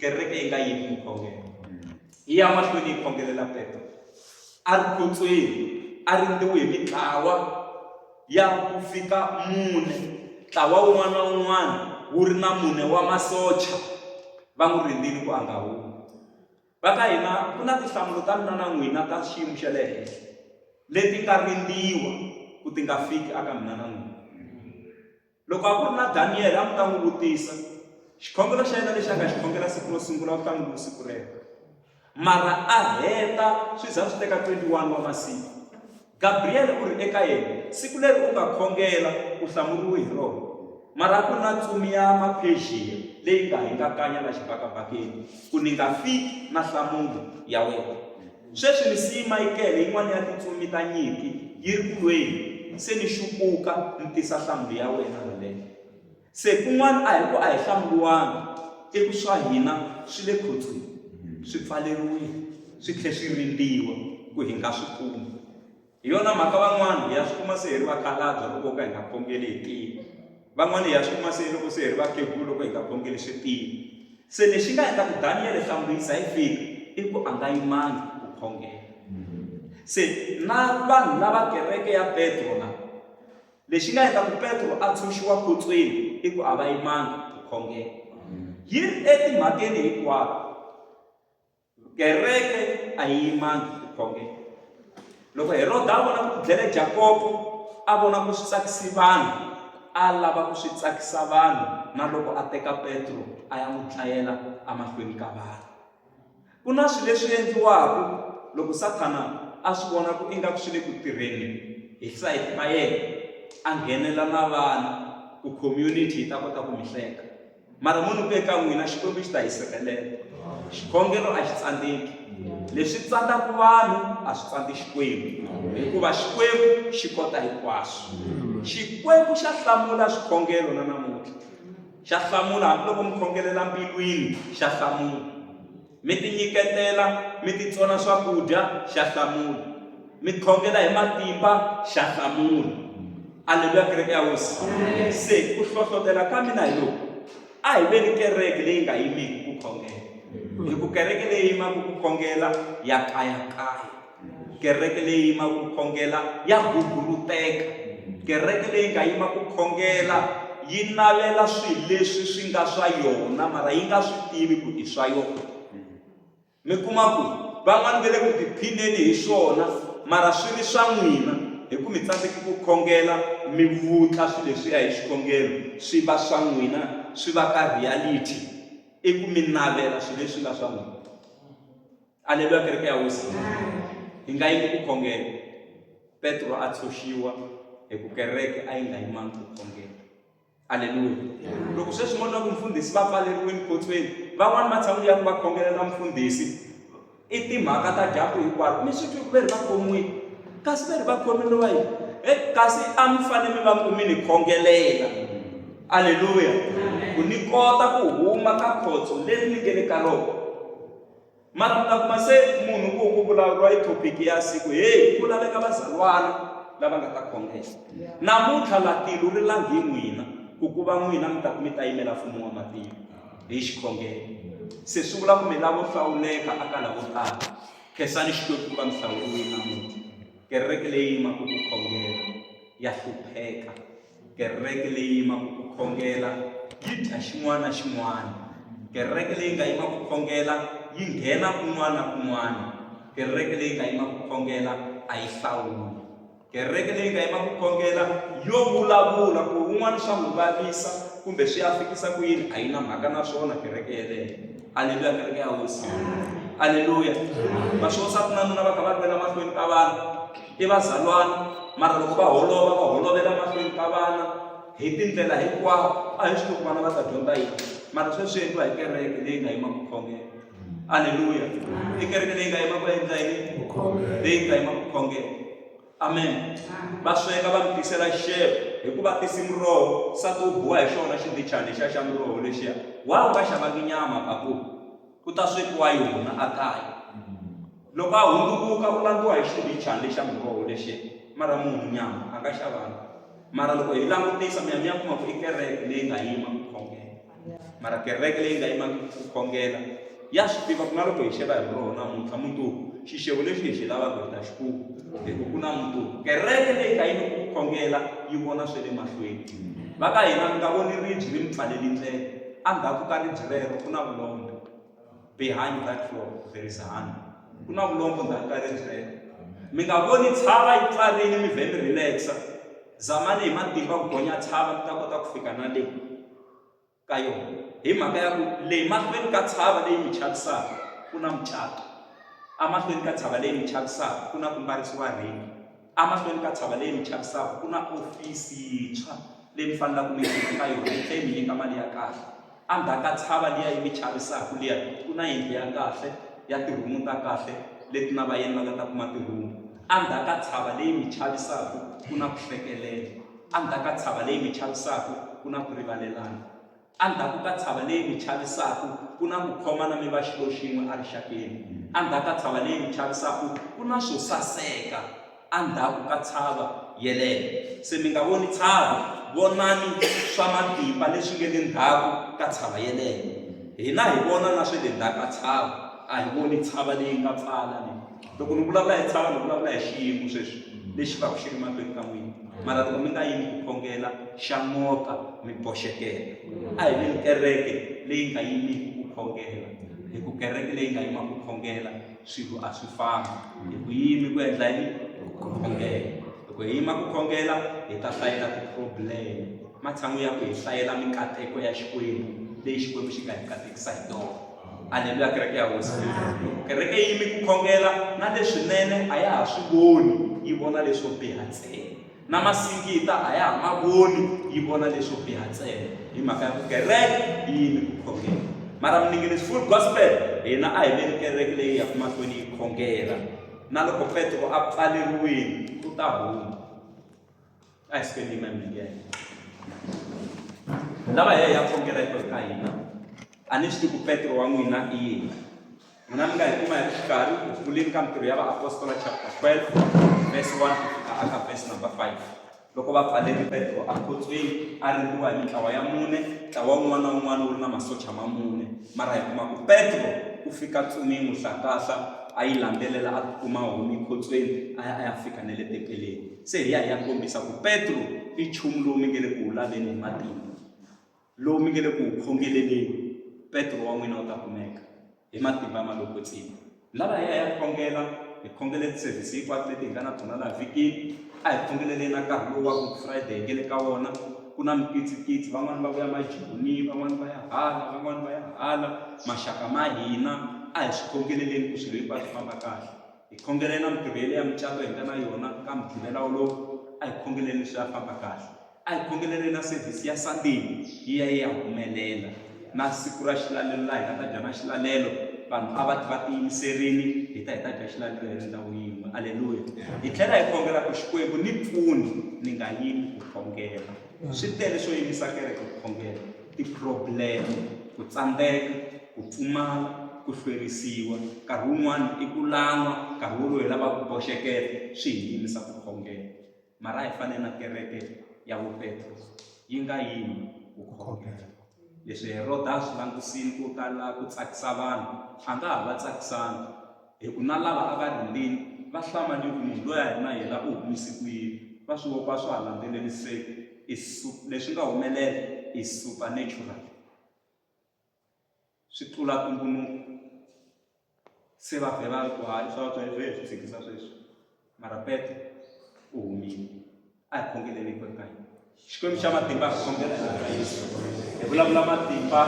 Kereke yi nga yimi ku khongela. Yi ya mahlweni yi khongelela Petro. A ri khotsweni, a rindziwe hi mitlawa ya ku fika mune, ntlawa wun'wana na wun'wana wu ri na mune wa masocha va n'wi rindzile ku a nga humi. Va ka hina ku na tinhlamulo ta mina na n'wina ta xiyimo xa le henhla leti nga rindziwa ku ti nga fiki aka mina na n'wina. Loko a ku ri na Daniyele a mi ta n'wi vutisa xikhongelo xa yena lexi a nga xi khongela siku ro sungula u hlamuriwe siku rero. Mara a heta swi za swi teka 21 wa masiku. Gabriyele u ri eka yena, Siku leri u nga khongela u hlamuriwe hi rona. Mara a ku ri na ntsumi ya Maphexiya leyi nga hingakanya la xibakabakeni ku ni nga fiki na nhlamulo ya wena. Sweswi ni siyi Michael, yin'wana ya tintsumi ta nyimpi, yi ri ku lweni, se ni xupuka ni tisa nhlamulo ya wena haleno. Se kun'wana a hi ku a hi hlamuriwanga, i ku swa hina swi le khotsweni, swi pfaleriwile, swi tlhe swi rindziwa ku hi nga swi kumi. Hi yona mhaka van'wana hi ya swi kuma se hi ri vakhalabya loko ho ka hi nga khongeli hi tiya. Van'wana hi ya swi kuma se loko se hi ri vakhegula loko hi nga khongeli swi tiya. Se lexi nga endla ku Daniyele nhlamulo yi za yi fika i ku a nga yimangi ku khongela. Se na vanhu lava kereke ya Petro la lexi nga endla ku Petro a tshunxiwa khotsweni i ku a va yimangi ku khongela. Yi ri etimhakeni hinkwato. Kereke a yi yimangi ku khongela. Loko Heroda a vona ku dlele Jakobo, a vona ku swi tsakisi vanhu, a lava ku swi tsakisa vanhu na loko a teka Petro a ya n'wi dlayela emahlweni ka vanhu. Ku na swilo leswi endliwaka loko Sathana a swi vona ku ingaku swi le ku tirheni hi sayiti ra yena, a nghenela na vana ku community yi ta kota ku mi hleka. Mara mo ni ku eka n'wina, Xikwembu xi ta hi sirhelela. Xikhongelo a xi tsandzeki. Leswi tsandzaka vanhu a swi tsandzi Xikwembu, hikuva Xikwembu xi kota hinkwaswo. Xikwembu xa hlamula swikhongelo na namuntlha. Xa hlamula hambiloko mi khongelela mbilwini, xa hlamula. Mi tinyiketela, mi titsona swakudya, xa hlamula. Mi khongela hi matimba, xa hlamula. Aleluya kereke ya Hosi. Se ku hlohlotela ka mina hi loku, a hi veni kereke leyi nga yimiki ku khongela. Hi ku kereke leyi yimaka ku khongela ya kayakaya. Kereke leyi yimaka ku khongela ya guguruteka. Kereke leyi nga yima ku khongela yi navela swilo leswi swi nga swa yona mara yi nga swi tivi ku i swa yona. Mi kuma ku van'wana va le ku tiphineni hi swona mara swi ri swa n'wina hi ku mi tsandzeke ku khongela mi vutla swilo leswiya hi xikhongelo swi va swa n'wina swi va ka reality i ku mi navela swilo leswi nga swa n'wina. Aleluya kereke ya Hosi. Hi nga yimi ku khongela. Petro a tshunxiwa hi ku kereke a yi nga yimangi ku khongela. Aleluya. Loko sweswi mo twa ku mfundhisi va pfaleriwile khotsweni, van'wani va tshama ya ku va khongelela mfundhisi i timhaka ta dyambu hinkwaro. Mi swi twi ku ve ri va khomiwile. Kasi ve ri va khomeriwa yini? Hey, kasi a mi fanele mi va mi ku mi ni khongelela. Aleluya. Ku ni kota ku huma ka khotso leri ni nge le ka rona. Mara mi ta kuma se munhu ku ku vulavuriwa hi topic ya siku heyi ku laveka vazalwana lava nga ta khongela. Namuntlha la tilo ri langhi n'wina ku ku va n'wina mi ta ku mi ta yimela mfumo wa matilo hi xikhongelo. Se swi vula ku mi lavo hlawuleka aka lavo tala. Khensani Xikwembu ku va mi hlawuriwile namuntlha. Kereke leyi yimaka ku khongela ya hlupheka. Kereke leyi yimaka ku khongela yi dya xin'wana na xin'wana. Kereke leyi nga yima ku khongela yi nghena kun'wana na kun'wana. Kereke leyi nga yima ku khongela a yi hlawuli. Kereke leyi nga yima ku khongela yo vulavula ku un'wana swa n'wi vavisa kumbe swi ya fikisa ku yini a yi na mhaka na swona kereke yeleyo. Aleluya kereke ya Hosi. Aleluya. Va swi wansati na nuna va kha va lwela mahlweni ka vanhu. I vazalwana mara loko va holova va holovela mahlweni ka vana hi tindlela hinkwato a hi swi tivi ku vana va ta dyondza yini mara sweswi swi endliwa hi kereke leyi nga yima ku khongela aleluya i kereke leyi nga yima ku endla yini leyi nga yima ku khongela amen va sweka va mi tisela xixevo hikuva tisi muroho nsati wu biwa hi xona xindichani lexiya xa muroho lexiya wa u nga xavangi nyama papu ku ta swekiwa yona a kaya Loko a hundukuka u landziwa hi xindhichani lexa muroho lexi mara munhu nyama a nga xavanga. Mara loko hi langutisa mi ya mi ya kuma ku i kereke leyi nga yima ku khongela. Mara kereke leyi nga yimangiki ku khongela ya swi tiva ku na loko hi xeva hi muroho namuntlha mundzuku xixevo lexi hi xi lavaka hi ta xi kuma hi ku ku na mundzuku. Kereke leyi nga yimiki ku khongela yi vona swa le mahlweni. Va ka hina mi nga voni ribye ri mi pfaleli ndlela, endzhaku ka ribye rero ku na vulombe. Behind that rock there is honey. Ku na vulombo ndzhaku ka ribye rero. Mi nga voni tshava yi pfarile mi vhe mi relax-a. Zamani hi matimba ku gonya tshava mi ta kota ku fika na le ka yona. Hi mhaka ya ku leyi mahlweni ka tshava leyi mi chavisaka ku na mucato. Emahlweni ka tshava leyi mi chavisaka ku na ku mbarisiwa ringi. Emahlweni ka tshava leyi mi chavisaka ku na ofisi yintshwa leyi mi fanelaka mi nghena ka yona yi tlhela yi mi nyika mali ya kahle. Endzhaku ka tshava liya yi mi chavisaka liya ku na yindlu ya kahle ya tirhumu ta kahle leti na vayeni va nga ta kuma tirhumu. Endzhaku ka tshava leyi mi chavisaka ku na ku hlekelela. Endzhaku ka tshava leyi mi chavisaka ku na ku rivalelana. Endzhaku ka tshava leyi mi chavisaka ku na ku khomana mi va xilo xin'we erixakeni. Endzhaku ka tshava leyi mi chavisaka ku na swo saseka. Endzhaku ka tshava yeleyo. Se mi nga voni tshava, vonani swa matimba leswi nge le ndzhaku ka tshava yeleyo. Hina hi vona na swa le ndzhaku ka tshava, a hi voni tshava leyi nga pfala leyi. Loko ni vulavula hi tshava ni vulavula hi xiyimo sweswi lexi va ku xi ri mahlweni ka n'wina. Mara loko mi nga yimi ku khongela xa n'oka mi boxekela. A hi veni kereke leyi nga yimiki ku khongela, hi ku kereke leyi nga yima ku khongela swilo a swi fambi. Hi ku yimi ku endla yini? Ku khongela. Loko hi yima ku khongela hi ta hlayela ti-problem matshan'wini ya ku hi hlayela mikateko ya Xikwembu leyi Xikwembu xi nga hi katekisa hi tona. Aleluya kereke ya Hosi. Loko kereke yi yimi ku khongela na leswinene a ya ha swi voni yi vona leswo biha ntsena. Na masingita a ya ha ma voni yi vona leswo biha ntsena hi mhaka ya ku kereke yi yimi ku khongela. Mara Mninginisi Full Gospel hina a hi veni kereke leyi yaka mahlweni yi khongela na loko Petro a pfaleriwile u ta huma. A hi sukeni yima milenge ya hina. Lava hi ya hi ya khongela hinkwerhu ka hina. A ni swi tivi ku Petro wa n'wina i yini. N'wina mi nga hi kuma hi ri xikarhi ku pfuleni ka Mintirho ya Vaapostola chapter 12 verse 1 ku fika aka verse number 5. Loko va pfaleri Petro ekhotsweni a rindziwa hi mintlawa ya mune, ntlawa wun'wana na wun'wana wu ri na masocha ma mune. Mara hi kuma ku Petro ku fika ntsumi yi n'wi hlakahla a yi landzelela a tikuma a humi ekhotsweni a ya a ya fika na le tempeleni. Se hi ya hi ya kombisa ku Petro i nchumu lowu mi nge le ku wu laveni hi matimba, lowu mi nge le ku wu khongeleleni. Petro wa n'wina u ta kumeka hi matimba ya mali yo kwetsima. Lava hi ya hi ya khongela, hi khongele ti-service hinkwato leti hi nga na tona laha vhikini. A hi khongeleleni na nkarhi lowu wa Good Friday hi nge le ka wona. Ku na mikitsikitsi, van'wani va vuya majoni, van'wani va ya hala, van'wani va ya hala, maxaka ma hina. A hi swi khongeleleni ku swilo hinkwaswo swi famba kahle. Hi khongeleni na mintirho yeleyo ya mucato hi nga na yona ka Mugqivela wolowu, a hi khongeleni swi ya famba kahle. A hi khongeleleni na service ya Sunday yi ya yi ya humelela, na siku ra xilalelo laha hi nga ta dya na xilalelo, vanhu a va ti va tiyimiserini hi ta hi ta dya xilalelo hi ri ndhawu yin'we. Aleluya! Hi tlhela hi khongela ku Xikwembu ni pfuni ni nga yimi ku khongela. Swi tele swo yimisa kereke ku khongela, ti-problem, ku tsandzeka, ku pfumala, ku hlwerisiwa, nkarhi wun'wana i ku lan'wa, nkarhi wolowo hi lavaka ku boxekela, swi hi yimisa ku khongela. Mara a hi fanele na kereke ya vo Petro yi nga yimi ku khongela. Leswi Heroda a swi langusini ku ta lava ku tsakisa vanhu, a nga ha va tsakisanga hi ku na lava a va rindzile va hlamale ku munhu loyi a hi na yena u humise ku yini, va swi vona ku a swa ha landzeleriseki i leswi nga humelela i supernatural. Swi tlula ntumbuluko se va vhe va ku hayi swa antswa hi vhe hi swi tshikisa sweswi mara Petro u humile a hi khongeleni hinkwerhu ka hina Xikwembu xa matimba hi khongela hi vito ra Yesu hi vulavula matimba.